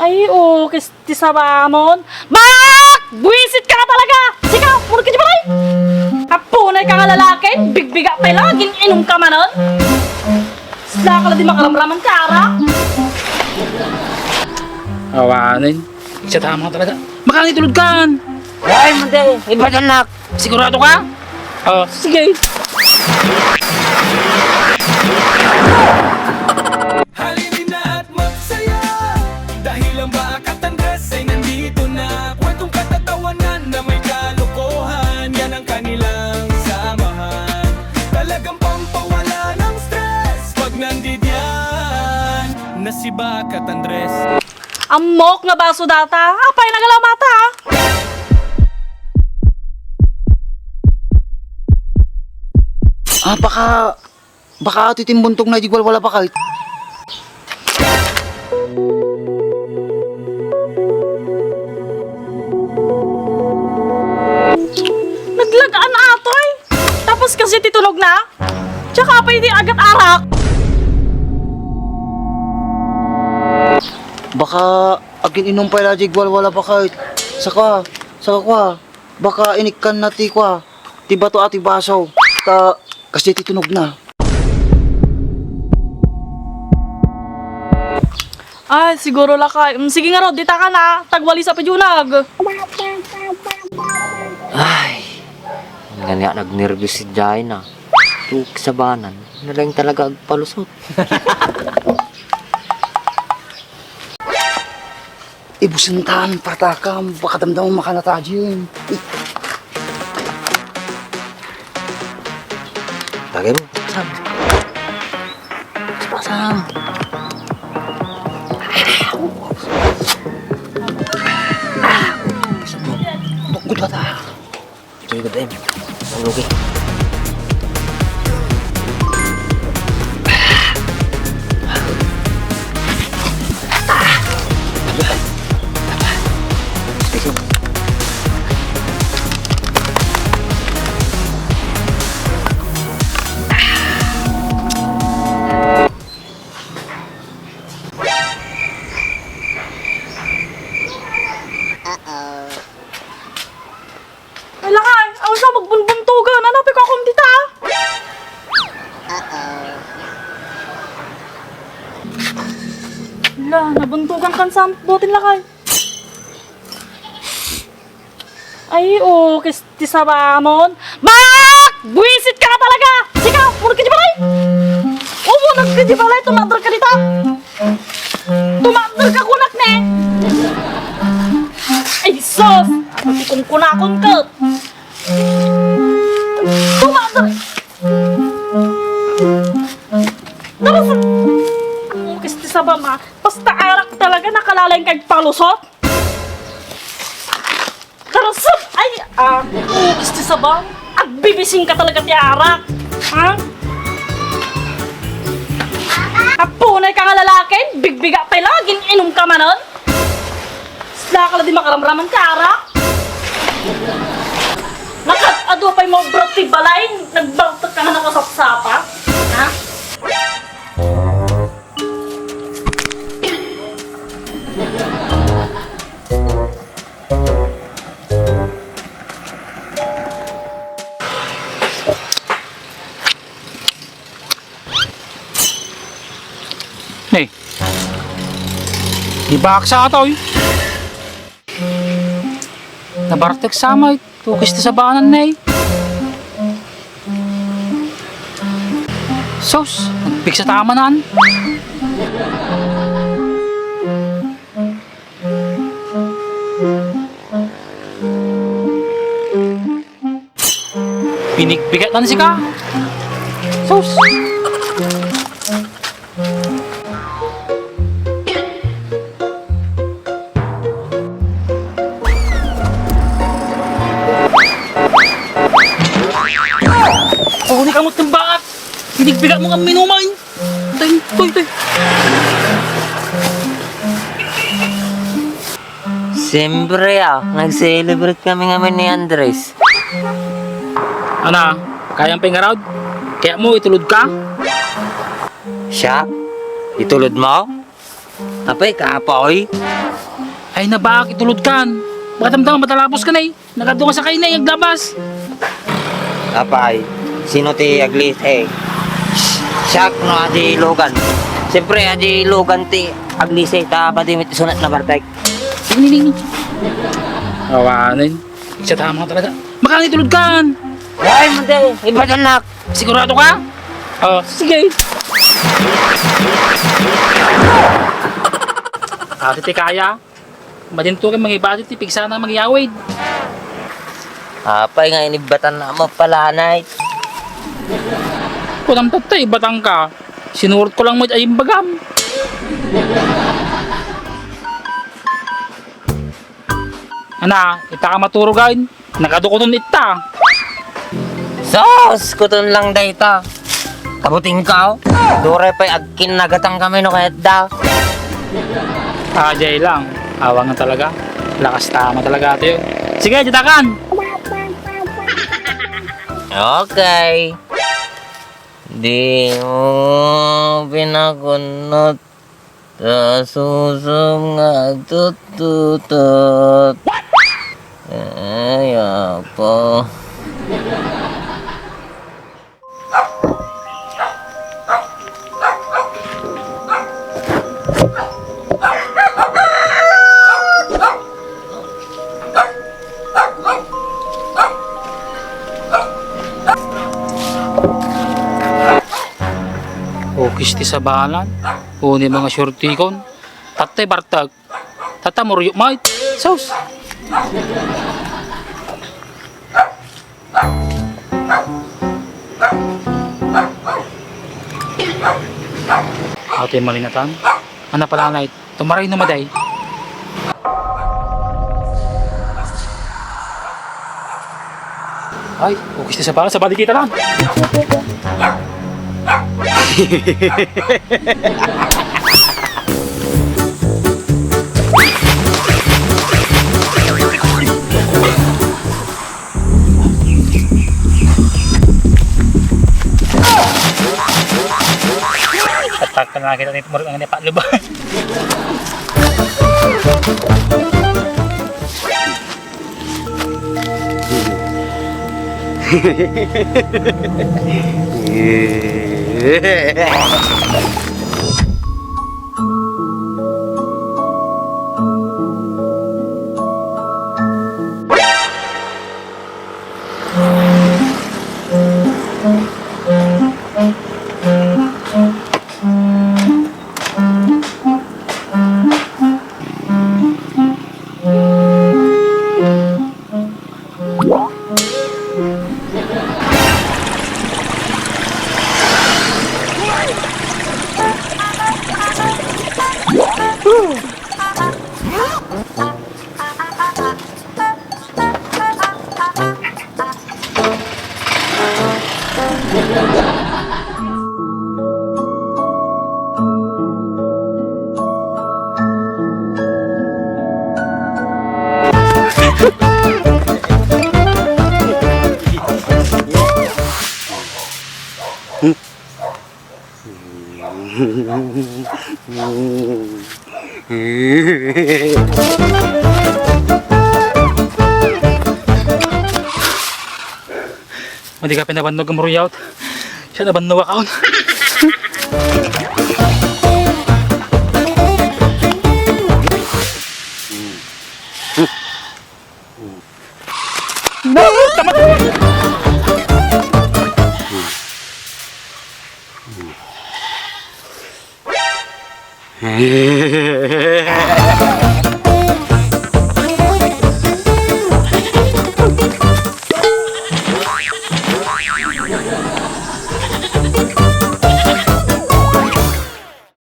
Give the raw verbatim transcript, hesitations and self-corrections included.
Ay, ukis ti sabamon. Mak! Buwisit ka nga talaga! Sika, umuna ka diay balay! Apo, nay ka nga lalaki, bigbigat pay la, gin-inom ka manen. Sla ka la di makaramraman ka, ara. Awanen. Sa tama talaga. Makangitulod kan. Ay, mande. Iba dyan, nak. Sigurado ka? Oh, sige. Halina at magsaya dahil ang Bakat Andres ay nandito na. Kwentong katatawanan na may kalokohan, yan ang kanilang samahan. Talagang pampawala ng stress pag nandidiyan na si Bakat Andres. Ammok nga baso data. Apay, nagalaw mata, ah. Ah, baka, baka atoy ti imbuntogna idiay walwala, bakay. Naglagaan atoy. Tapos kasi ti tunogna. Tsaka apay ti agat-arak. Baka agin-inom pay la idiay walwala, bakay. Saka, saka kua, baka inikkanna ti kua, ti bato a ti baso. Ta, kasi ti tunogna. Ay, siguro lakay. Mm, sige ngarud, dita ka na. Tagwali sa pajunag. Ay, ngani nga nagnerbios si Jaina. Tuk sabanan, nalaing talaga agpalusot. Ibusen tan, patakam, baka damdama makanatajen. Tagay mo, pasam. Pasam. Tukod ka ta. Sige, good time. Ang lugi. Ay, lakay, awan sa magbunbuntugan. Ano, piko akong dita? Ala, nabuntugan kan sa butin, lakay. Ay, ukis ti sabamon. Mak! Buwisit ka nga talaga! Sika, umuna ka idiay balay! Umuna ka idiay balay, tumader ka dita! Tumader ka kunak ne! Ay, sus! Ano ti kunkunakon ka? Tumader! Tara sa... Ukis ti sabam, ah. Basta arak talaga, nakalalay ka agpalusot. Tara sa... Ay, ah, ukis ti sabam. Agbibising ka talaga ti arak. Ha? Apo, nay ka nga lalaki, bigbigat pay la, gin-inom ka manen. Sla ka la di makaramraman ka, ara? Nakat-adu pay maubra ti balay, nagbartek ka nga nakasapsapa? Ha? Hey. Di ba aksa ata, oy? Nabartek sa may tukis ti sabanan, nay. Sus, nagpigsa ta manen. Binigbigat na sika. Sus! Uli ka mo tumbaat! Binigbigat mo kami numay! Tay, tay, tay! Siyempre, ah, nag-celebrate kami ngamin ni Andres. Ana, kayam pay ngarud? Kayatmo itulod ka? Siya? Itulod mo? Apay, kaapa, oy? Ay, nabak, itulod kan. Baka damdama, matalapos ka na, eh. Nagadu nga sakay na, eh, aglabas. Apay, sino ti aglisi, eh? Siak no Adi Logan. Siyempre, Adi Logan ti aglisi, ta padi met isunat na bartek. Ini, ini, ini. Awanen. Siya tama talaga. Makangitulod kan. Ay, mante, iba nak. Sigurado ka? Oh, sige. Ah, ti kaya. Madinto kay mangibati ti pigsana mangyawid. Apay nga inibatan na mo pala, Nay. Kunam tatta, ibatan ka. Sinurot ko lang mo ay imbagam. Ana, ita ka maturugan. Nakadukuton ita. Sus! Kuton lang dayta. Kabuting ka, oh. Duray pa'y agkinnagatang kami no kayat da. Ah, jay lang. Awang nga talaga. Lakas tama talaga ito yun. Sige, jitakan! Okay. Di mo pinakunot. Ta susum nga agtuttutot. Ay, apo. Ukis ti sabalan. Uni mga shortikon. Tattay bartag. Tata, muryo, mait. Sus. Ate, malinatan. Ana pala, Nay. Tumaray no maday. Ay, ukis ti sabala, sabali kita lang. Atak ka nakita ni Tumurong ang nipaluban. Madi ka pinabannog ang muruyawt. Siya nabannog akaon.